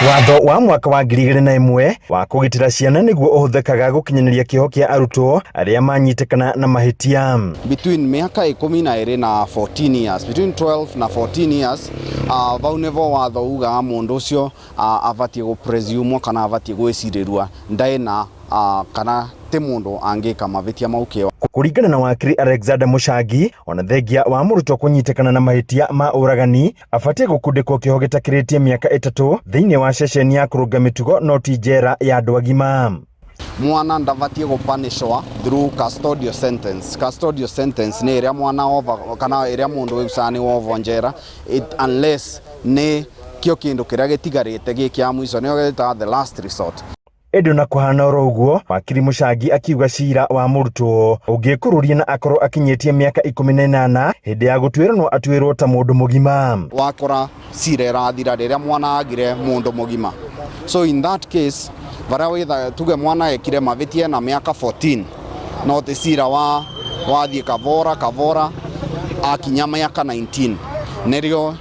Watho wa mwaka wa 2001 wa kũgitĩra ciana nĩguo ũhũthĩkaga gũkinyanĩria kĩoho kĩa arutwo arĩa manyitĩkana na mahĩtia. Between mĩaka 12 na 14 years, between 12 na 14 years, vau nĩvo watho ugaga mũndũ ũcio abatiĩ gũ-presumwo kana abatiĩ gwĩcirĩrua ndaĩ na kana ti mũndũ angĩka mavĩtia mau kĩo. Kũringana na wakiri Alexander Mũchangi, ona thengia wa mũrutwo kũnyitĩkana na mahĩtia ma ũragani, abatiĩ gũkundĩkwo kĩoho gĩtakĩrĩtie mĩaka 3 thĩinĩ wa ceceni ya kũrũnga mĩtugo no ti njera ya andũ agima. Mwana ndabatiĩ gũpanishwa through custodial sentence. Custodial sentence nĩ ĩrĩa mwana ova kana ĩrĩa mũndũ wĩucaga nĩ wovwo njera unless nĩ kĩo kĩndũ kĩrĩa gĩtigarĩte gĩ kĩa mũico, nĩyo gĩtaga the last resort. Ĩndĩ ona kũhana oro ũguo, wakiri Mũchangi akiuga cira wa mũrutwo ũngĩkũrũria na akorwo akinyĩtie mĩaka 18 hĩndĩ ya gũtuĩrwo no atuĩrwo ta mũndũ mũgima. Wakora cira ĩrathira rĩrĩa mwana agire mũndũ mũgima. So in that case, varia witha tuge mwana ekire mavĩtia na mĩaka 14, no ti cira wa wathiĩ kavora kavora akinya mĩaka 19 nĩrĩo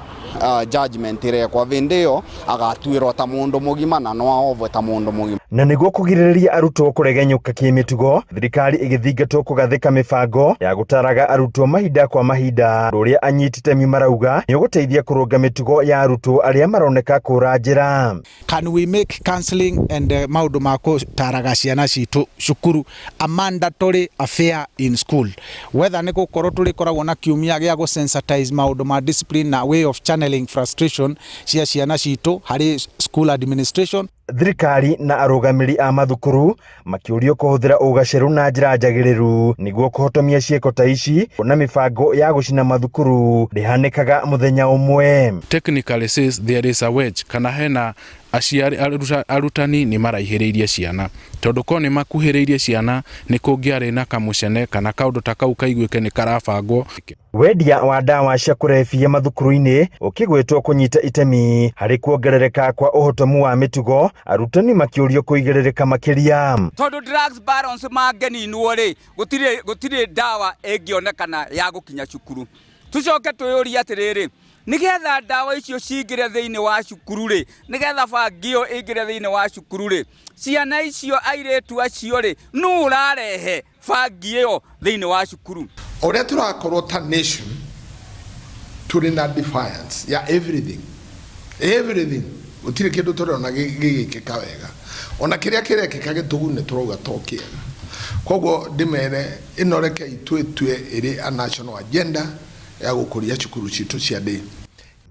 judgment ĩrekwa, vĩndĩ ĩyo agatuĩrwo ta mũndũ mũgima na no aovwe ta mũndũ mũgima. Na nĩguo kũgirĩrĩria arutwo kũregenyũka kĩmĩtugo, thirikari ĩgĩthingatwo kũgathĩka mĩbango ya gũtaraga arutwo mahinda kwa mahinda, ũndũ ũrĩa anyiti itemi marauga nĩ ũgũteithia kũrũnga mĩtugo ya arutwo arĩa maroneka kũra njĩra. Can we make counseling and maũndũ ma gũtaraga ciana citũ cukuru a mandatory affair in school, whether nĩ gũkorwo tũrĩkoragwo na kiumia gĩa gũ-sensitize maũndũ ma discipline na way of channeling frustration cia ciana citũ harĩ school administration? Thirikari na arũgamĩrĩri a mathukuru makĩũrio kũhũthĩra ũgaacĩru na njĩra njagĩrĩru nĩguo kũhotomia ciĩko ta ici, na mĩbango ya gũcina mathukuru ndĩhanĩkaga mũthenya ũmwe. Technically says there is a wedge kana hena aciari arutani nĩ maraihĩrĩirie ciana, tondũ korwo nĩ makuhĩrĩirie ciana nĩ kũngĩarĩ na kamũcene kana kaũndũ ta kau kaiguĩke nĩ karabangwo. Wendia wa ndawa cia kũrebia mathukuru-inĩ ũkĩgwetwo kũnyita itemi harĩ kuongerereka kwa ũhotomu wa mĩtugo, arutani makĩũrio kũigĩrĩrĩka makĩria. Tondũ drugs barons mangĩninwo rĩ, gũtirĩ ndawa ĩngĩonekana ya gũkinya cukuru. Tucoke twĩyũrie atĩrĩrĩ, nĩgetha ndawa icio cingĩre thĩinĩ wa cukuru rĩ, nĩgetha bangi ĩyo ĩingĩre thĩinĩ wa cukuru rĩ, ciana icio, airĩtu acio rĩ, nũ ũrarehe bangi ĩyo thĩinĩ wa cukuru? Ũrĩa tũrakorwo ta nation tũrĩ na defiance ya everything, everything, gũtirĩ kĩndũ tũrona gĩgĩkĩka wega, ona kĩrĩa kĩrekĩka gĩtũgune tũrauga to kĩega. Koguo ndĩmere ĩno, rekei twĩtue ĩrĩ a national agenda ya gũkũria cukuru citũ cia ndĩ.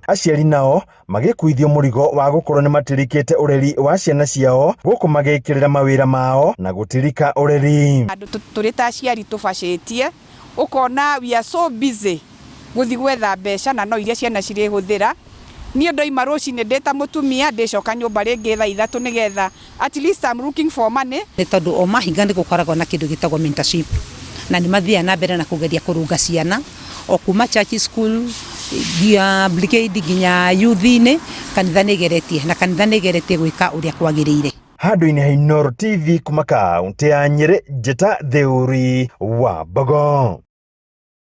Aciari nao magĩkuithio mũrigo wa gũkorwo nĩ matirikĩte ũreri wa ciana ciao gũkũ magĩkĩrĩra mawĩra mao na gũtirika ũreri. Andũ tũrĩ ta aciari tũbacĩtie ũkona we are so busy gũthiĩ gwetha mbeca na no iria ciana cirĩhũthĩra. Niĩ ndoima rũcinĩ ndĩ ta mũtumia, ndĩcoka nyũmba rĩngĩ thaa 3 nĩgetha at least I'm looking for money. Nĩ tondũ o mahinga nĩ gũkoragwo na kĩndũ gĩtagwo mentorship, na nĩ mathiaga na mbere na kũgeria kũrũnga ciana o kuma church school nginya brigade nginya youth-inĩ. Kanitha nĩ ĩgeretie na kanitha nĩ ĩgeretie gwĩka ũrĩa kwagĩrĩire. Handũ-inĩ ha Inooro TV kuma kaũntĩ ya Nyĩrĩ, njĩta Theuri wa Mbogo.